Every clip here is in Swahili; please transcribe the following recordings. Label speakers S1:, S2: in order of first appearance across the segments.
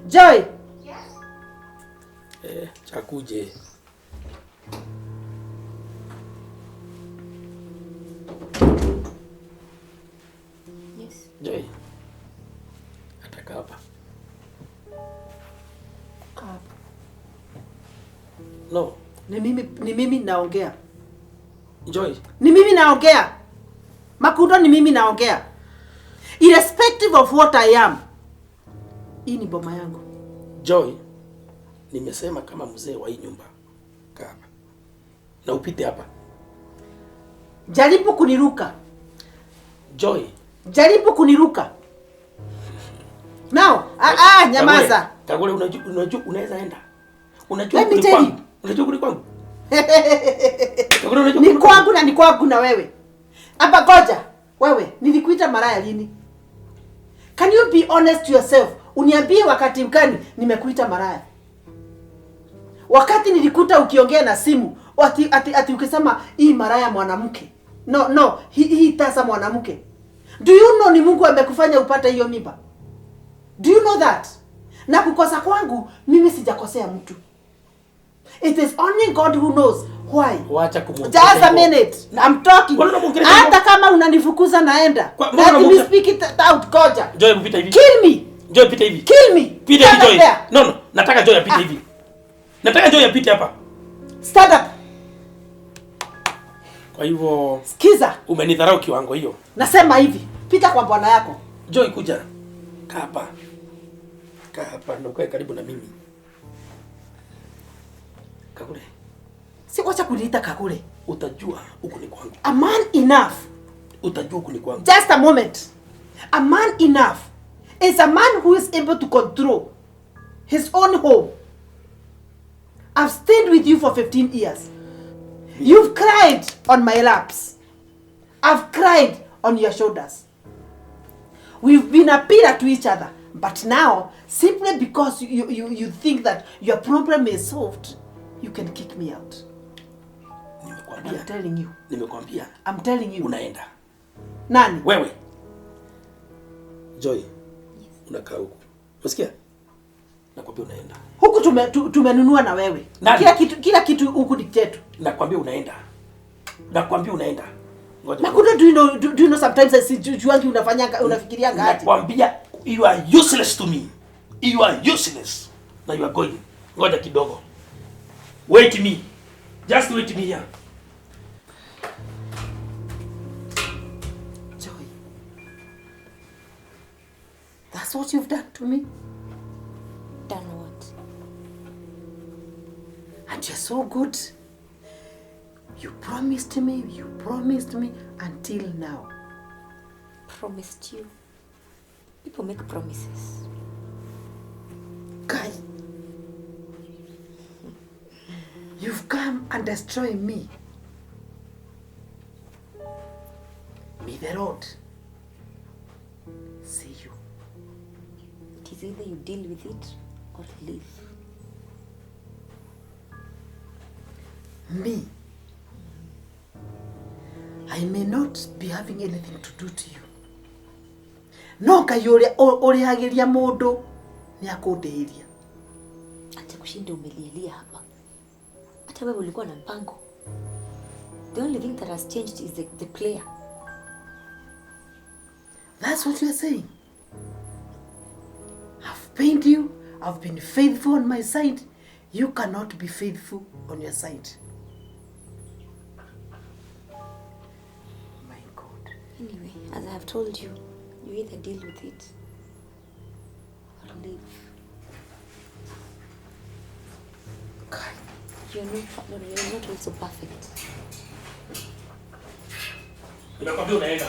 S1: Joy.
S2: Eh, chakuje.
S3: Yes.
S2: Joy. Ataka hapa.
S1: Kaa hapa.
S2: No.
S1: Ni mimi naongea.
S2: Joy.
S1: Ni mimi naongea. Makundo, ni mimi naongea. Irrespective of what I am. Hii ni boma yangu.
S2: Joy. Nimesema kama mzee wa hii nyumba. Kaa hapa. Na upite hapa.
S1: Jaribu kuniruka.
S2: Joy.
S1: Jaribu kuniruka. Now, nyamaza.
S2: Kagure, unajua unaweza enda. Unajua
S1: Let me
S2: kuni
S1: tell
S2: kwangu.
S1: you.
S2: Unajua kuni kwangu. Kagure, unajua
S1: Ni
S2: kuni
S1: kwangu na ni kwangu na wewe. Hapa goja. Wewe, nilikuita maraya lini? Can you be honest to yourself? Uniambie wakati mgani nimekuita maraya? Wakati nilikuta ukiongea na simu, ati ukisema hii maraya mwanamke. No, no, hii tasa mwanamke. Do you know ni Mungu amekufanya upate hiyo mimba? Do you know that? Na kukosa kwangu mimi sijakosea mtu. It is only God who knows why.
S2: Wacha kumuongelesha
S1: Just a
S2: hivyo.
S1: minute. I'm talking.
S2: Mbona unamuongelesha
S1: Hata
S2: hivyo?
S1: kama unanifukuza naenda.
S2: Mbona
S1: Let me
S2: unamuongelesha?
S1: speak it out. Goja.
S2: Joy, pita hivi.
S1: Kill me.
S2: Joy, pita hivi.
S1: Kill me.
S2: Pita hivi
S1: Stand up
S2: Joy.
S1: there.
S2: No, no, nataka Joy apite
S1: Ah.
S2: hivi. Nataka Joy apite hapa.
S1: Stand up.
S2: Kwa hivyo
S1: Sikiza.
S2: umenidharau kiwango hiyo.
S1: Nasema hivi. Pita kwa bwana yako.
S2: Joy, kuja. Kaa hapa. Kaa hapa ndio ukae karibu na mimi. Kagure,
S1: Si wacha kuniita Kagure.
S2: Utajua huku ni kwangu.
S1: A man enough.
S2: Utajua huku ni kwangu.
S1: Just a moment. A man enough is a man who is able to control his own home. I've stayed with you for 15 years. You've cried on my laps. I've cried on your shoulders. We've been a pillar to each other. But now, simply because you think that your problem is solved, you can kick me out. I'm
S2: Nimekwambia.
S1: Telling you.
S2: Nimekwambia
S1: I'm telling you.
S2: Unaenda.
S1: Nani?
S2: Wewe. Joy. Unakaa huku. Unasikia? Nakwambia unaenda.
S1: Huku tumenunua na wewe.
S2: Nani?
S1: Kila kitu huku ni chetu.
S2: Nakwambia unaenda. Nakwambia unaenda. Ngoja.
S1: Makundo, do you know sometimes sijuangi unafanyanga, unafikirianga aje?
S2: Nakwambia you are useless to me. You are useless. Now you are going. Ngoja kidogo. Wait me. Just wait me here.
S1: Joy. That's what you've done to me.
S3: Done what?
S1: And you're so good. You promised me until now.
S3: Promised you. People make promises.
S1: Guy, you've come and destroy me. May the Lord see you.
S3: It is either you deal with it or leave.
S1: Me, I may not be having anything to do to you. No Ngai ũrĩa ũrĩhagĩria mũndũ nĩ akũndĩhĩria.
S3: Acha kushinda umelialia hapa. Hata wewe ulikuwa na mpango. The only thing that has changed is the player.
S1: That's what you're saying. I've paid you. I've been faithful on my side. You cannot be faithful on your side. My God.
S3: Anyway, as I have told you, you either deal with it or leave.
S1: God.
S3: You're not, no, you're not also perfect.
S2: Nimekwambia unaenda.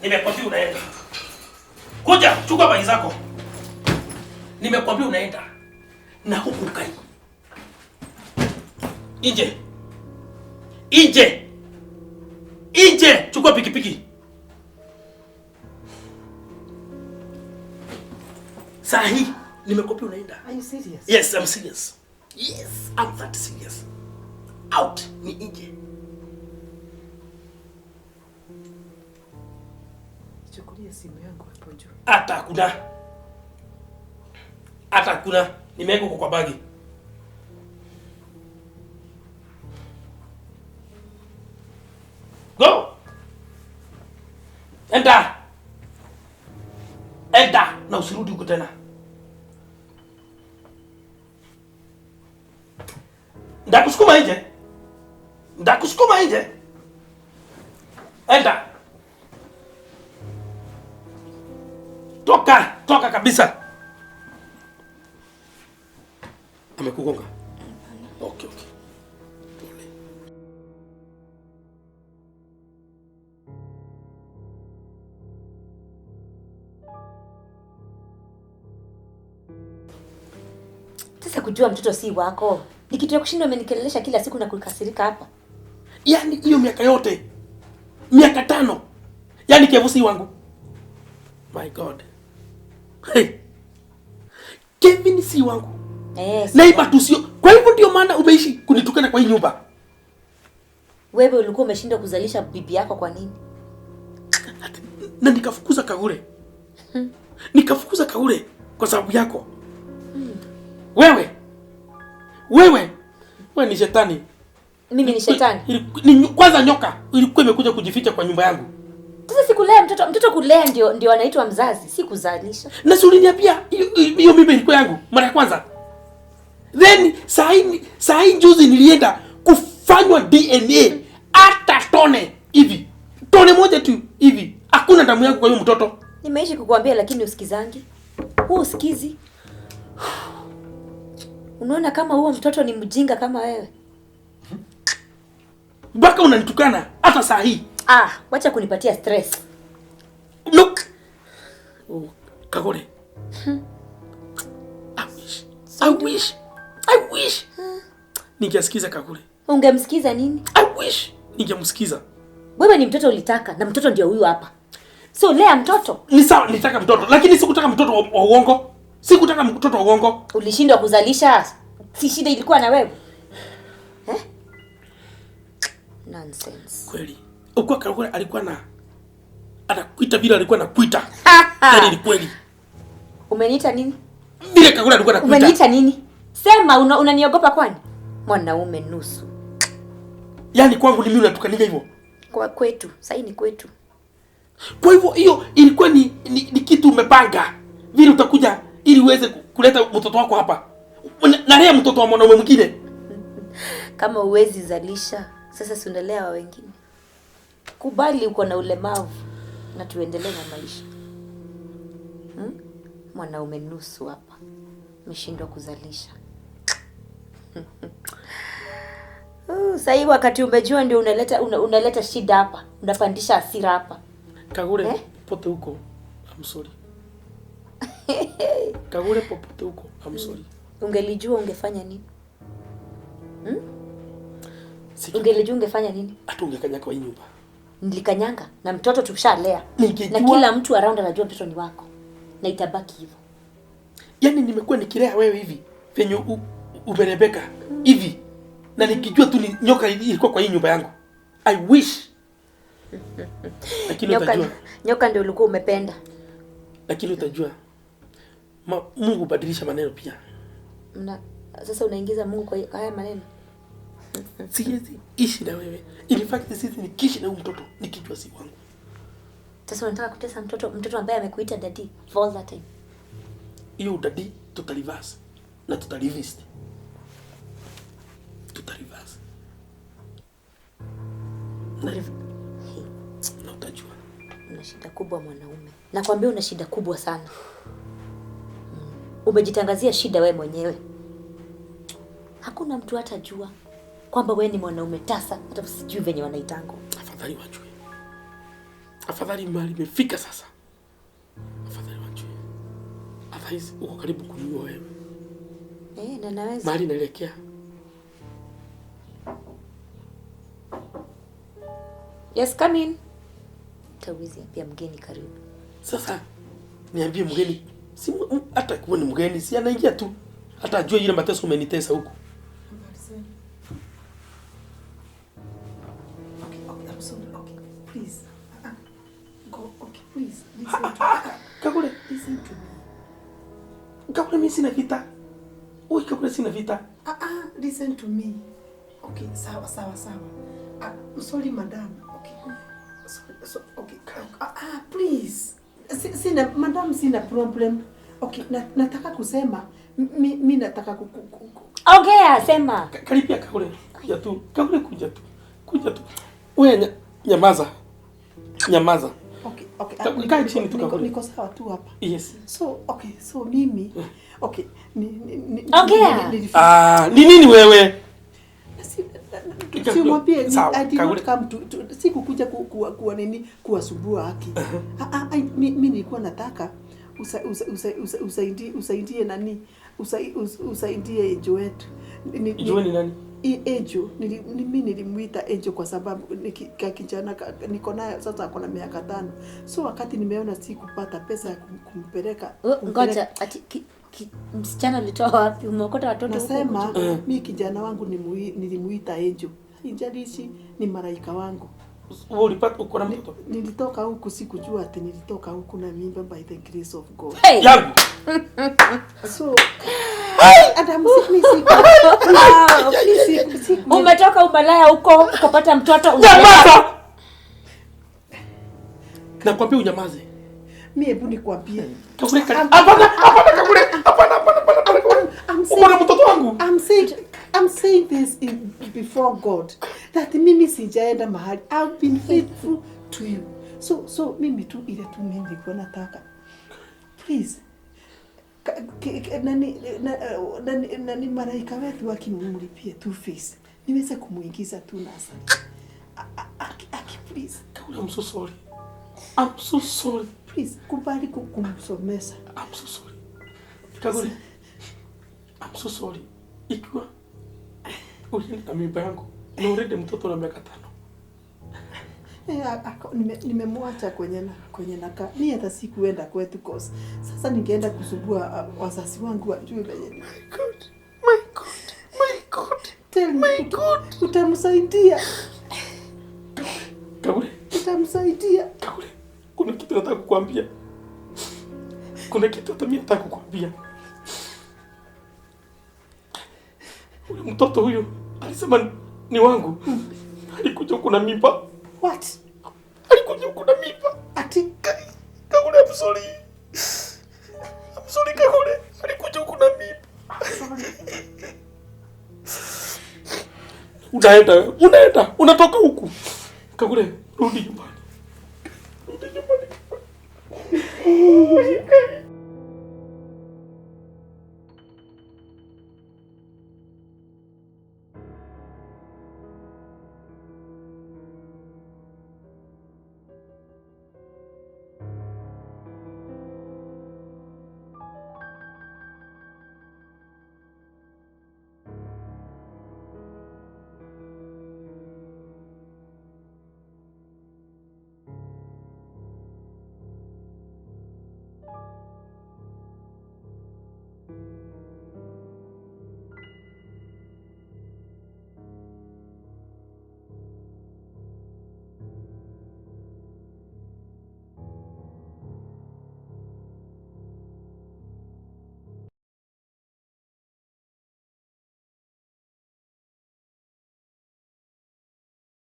S2: Nimekwambia unaenda. Kuja, chukua bagi zako. Nimekwambia unaenda. Na huku hukai. Nje. Nje. Nje, chukua pikipiki. Saa hii nimekwambia unaenda.
S1: Are you serious?
S2: Yes, I'm serious. Yes, I'm that serious. Out ni nje.
S1: Chukulia simu yangu hapo juu.
S2: Hata hakuna. Hata hakuna, nimeweka huko kwa bagi. Go. Enda. Enda na usirudi huko tena. Ndakusukuma nje. Ndakusukuma nje. Enda. Toka, toka kabisa. Amekugonga? Okay, okay. Pole.
S3: Sasa kujua mtoto si wako ni kitu ya kushinda umenikelelesha kila siku na kukasirika hapa.
S2: Yaani hiyo miaka yote, miaka 5. Yaani Kevu si wangu. My God. Hey. Kevin si wangu. Na iba tu sio. Kwa hivyo ndio maana umeishi kunitukana kwa hii nyumba.
S3: Wewe ulikuwa umeshindwa kuzalisha bibi yako kwa nini?
S2: Na nikafukuza Kagure. Nikafukuza Kagure kwa sababu yako. Wewe. Wewe. Wewe ni shetani.
S3: Mimi ni shetani.
S2: Ni kwanza nyoka ilikuwa imekuja kujificha kwa nyumba yangu.
S3: Sasa sikulea mtoto, mtoto kulea ndio anaitwa mzazi, si kuzalisha.
S2: Na si uliniambia hiyo mimba ilikuwa yangu mara ya kwanza. Then saa hii juzi nilienda kufanywa DNA hata tone hivi. Tone moja tu hivi. Hakuna damu yangu kwa hiyo mtoto.
S3: Nimeishi kukuambia lakini usikizangi. Huu usikizi. Unaona kama huo mtoto ni mjinga kama wewe.
S2: Mpaka unanitukana hata saa hii.
S3: Ah, wacha kunipatia stress.
S2: Look. Oh, Kagore. I wish. I wish. I wish. Ningesikiza Kagure.
S3: Ungemsikiza nini?
S2: I wish ningemsikiza.
S3: Wewe ni mtoto ulitaka na mtoto ndio huyu hapa. So lea mtoto.
S2: Ni sawa nilitaka mtoto, lakini sikutaka mtoto wa uongo. Sikutaka mtoto wa uongo.
S3: Ulishindwa kuzalisha. Si shida ilikuwa na wewe. Eh? Nonsense.
S2: Kweli. Ukua Kagure alikuwa na anakuita vile alikuwa anakuita. Yaani ni kweli.
S3: Umeniita nini?
S2: Vile Kagure alikuwa anakuita.
S3: Umeniita nini? Sema unaniogopa kwani? Mwanaume nusu.
S2: Yaani kwangu ni mimi unatukanika hivyo.
S3: Kwa kwetu, sasa ni kwetu.
S2: Kwa hivyo hiyo ilikuwa ni kitu umepanga. Vile utakuja ili uweze kuleta mtoto wako hapa. Nalea mtoto wa mwanaume mwingine.
S3: Kama uwezi zalisha, sasa si unalea wa wengine. Kubali uko na ulemavu na tuendelee na maisha. Mwanaume nusu hapa. Umeshindwa kuzalisha. Sasa hii wakati umejua ndio unaleta unaleta shida hapa. Unapandisha hasira hapa.
S2: Kagure, eh? Popote huko, I'm sorry. Kagure popote huko, I'm sorry.
S3: Ungelijua ungefanya nini? Ungelijua ungefanya nini?
S2: Hata ungekanyanga kwa hii nyumba.
S3: Nilikanyanga na mtoto tushalea. Na kila mtu around anajua mtoto ni wako. Na itabaki hivyo.
S2: Yaani nimekuwa nikilea wewe hivi penye umerebeka hivi. Na nikijua tu ni nyoka ilikuwa kwa hii nyumba yangu. I wish. Lakini utajua.
S3: Nyoka ndio ulikuwa umependa.
S2: Lakini utajua. Mungu badilisha maneno pia.
S3: Sasa unaingiza Mungu kwa haya maneno.
S2: Siwezi ishi na wewe. In fact sisi nikiishi na huyu mtoto nikijua si wangu.
S3: Sasa unataka kutesa mtoto ambaye amekuita daddy for all that time.
S2: Hiyo daddy tutalivas na tutalivist. Tutalivas. Na utajua.
S3: Una shida kubwa mwanaume. Nakwambia una shida kubwa sana. Umejitangazia shida wewe mwenyewe. Hakuna mtu hatajua kwamba wewe ni mwanaume tasa, hata sijui venye wanaitango.
S2: Afadhali wajue. Afadhali mahali imefika sasa. Afadhali wajue. Afadhali uko karibu kuniua wewe.
S3: Na naweza.
S2: Mahali naelekea.
S3: Yes, come in. Tawizi pia mgeni karibu.
S2: Sasa niambie mgeni, si hata kuwa ni mgeni, si anaingia tu. Hata ajue ile mateso umenitesa huko.
S1: Okay, I'm sorry. Okay, please. Go. Okay, please. Listen to me.
S2: Kagure,
S1: listen to me.
S2: Kagure, mimi sina vita. Oi, Kagure, sina vita.
S1: Ah, ah, listen to me. Okay, sawa sawa sawa. Ah, I'm sorry, madam. Okay. Sorry, so, okay. Ah, ah, please. Sina, madam, sina problem. Okay, nataka kusema mi nataka
S3: Ongea, sema.
S2: Karibia Kagure. Kuja tu. Kagure, kuja tu. Kuja tu. Wewe nyamaza. Nyamaza.
S1: Okay, okay.
S2: Kaa chini tu, Kagure.
S1: Niko sawa tu hapa.
S2: Yes.
S1: So, okay, so mimi, okay, ni
S3: Ongea.
S2: Ah, ni nini wewe?
S1: Simwambie ni
S2: Sawa,
S1: I did
S2: Kagure.
S1: not come to sikukuja kuwa nini, kuwasumbua haki. Ah, ah, mi nilikuwa nataka usaidie nani? Usaidie Angel wetu.
S2: Angel ni nani?
S1: Angel, mimi nilimuita Angel kwa sababu kijana niko naye sasa ako na miaka 5. So wakati nimeona sikupata pesa ya kumpeleka,
S3: Ngoja, ati msichana ulitoa wapi? Umeokota watoto huko?
S1: Nasema mi kijana wangu nilimuita Angel. Haijalishi ni malaika wangu.
S2: Wewe ulipata uko na mtoto?
S1: Nilitoka huku, sikujua ati nilitoka huku na mimba by the grace of God.
S3: Hey!
S2: Yangu.
S1: So, and I'm sick, mi siku. Mi siku, siku.
S3: Umetoka umalaya huko ukapata mtoto.
S2: Nyamaza! Nakwambia unyamaze.
S1: Mi hebu nikwambie.
S2: Kagure, hapana, hapana, Kagure. Hapana, hapana, hapana, hapana, Kagure. Uko na mtoto wangu?
S1: I'm saying this before God that mimi sijaenda mahali. I've been faithful to you. So mimi tu ile tu mimi nilikuwa nataka. Please. Nani malaika wetu akimlipie tu fees. Niweze kumuingiza tu nasa. Aki, please.
S2: Kagure, I'm so sorry. I'm so sorry.
S1: Please, kubali kumsomesha.
S2: I'm so sorry. Kagure, I'm so sorry. Ikiwa ulienda na mimba yangu, na already mtoto na miaka 5.
S1: Nimemwacha kwenye nakaa. Mi hata sikuenda kwetu cause sasa ningeenda kusumbua wazazi wangu wajue venye ni.
S2: My God, my God, my God.
S1: Tell me,
S2: My God.
S1: utamsaidia.
S2: Kagure.
S1: Utamsaidia.
S2: Kagure, kuna kitu nataka kukuambia. Kuna kitu hata mimi nataka kukuambia. Ule mtoto huyu alisema ni wangu. Alikuja huku na mimba.
S1: What?
S2: Alikuja huku na mimba.
S1: Ati?
S2: Kagure, I'm sorry. I'm sorry, Kagure. Alikuja huku na mimba.
S1: Sorry.
S2: Unaenda, unaenda, unatoka huku. Kagure, rudi nyumbani. Rudi nyumbani.